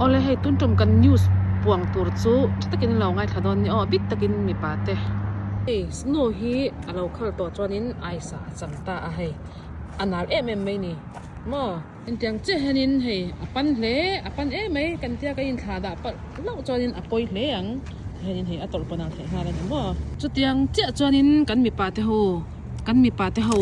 Awle hei tun tum kan news puang tur chu tha takin an lo ngaithla dawn ni aw bik takin mipa te. Hei snow hi a lo khal tawh chuanin ice ah a chang ta a hei a nal em em mai ni maw. Engtiang chiah hianin hei a pan hle a pan em mai kan tia ka inthlah dah palh hlauh chuanin a pawi hle ang tihianin hei a tawlh pawn ang theih nghal a ni maw. Chutiang chiah chuanin kan mipa te ho kan mipa te ho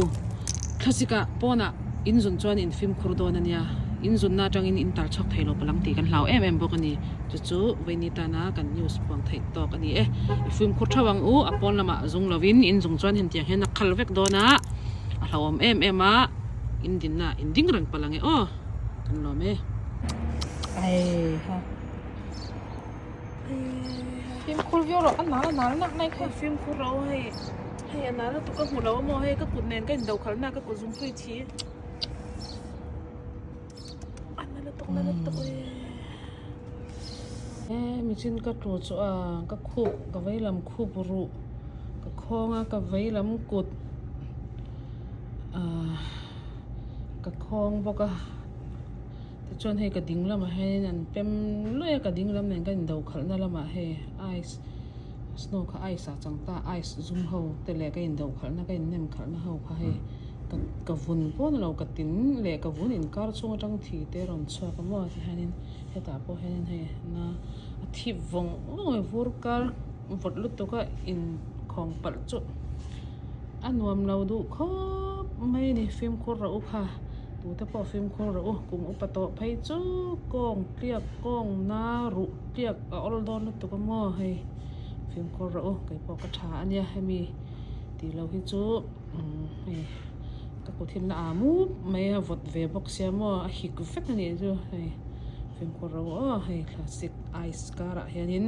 thlasik ah pawnah in zun chuan in fimkhur dawn a nia in zunna atangin in tar chhuak thei lo palang tih kan hlau em em bawk a ni chu chu vaini tana kan news puang theih tawk a ni e i fimkhur theuh ang u a pawn lamah zung lovin in zung chuan hetiang hian a khal vek dawn a a hlauhawm em em a. In dinna in ding reng palh ang e aw kan lawm e. Ai ha. Fimkhur viau rawh a nal a nal nak mai kha. Fimkhur rawh hei hei a nal lutuk ka hmu lo amaw hei ka kut nen ka indo khalh na ka kut zum pui thi. A na lutuk na lutuk e. E michin ka tu chu a ka khup ka veilam khup ruh ka khawng a ka veilam kut. Ahh ka khawng bawk a tichuan hei ka ding lamah hianin an pem luai a ka ding lam nen ka in do khalh na lamah hei ice snow kha ice ah chang ta ice zum ho te leh ka in do khalh na ka in nem khalh na ho kha hei ka ka vun pawn lo ka tin leh ka vun inkar chhung atang thi te a rawn chhuak a maw tihianin hetah pawh hianin hei na a thip vawng vawng a vur kar vawt lutuk a in khawng palh chu. A nuam lo duh khawp mai a ni fimkhur rawh u kha tute pawh fimkhur rawh u kum upa tawh phei chu kawng tliak kawng na ruh tliak a awl dawn lutuk a maw hei fimkhur rawh u kei pawh ka tha a nia hemi tih loh hi chu umm hei ka kut hi na a mup mai a vawt ve bawk sia maw a hik vek a nih chu hei fimkhur rawh u aw hei thlasik ice karah hianin.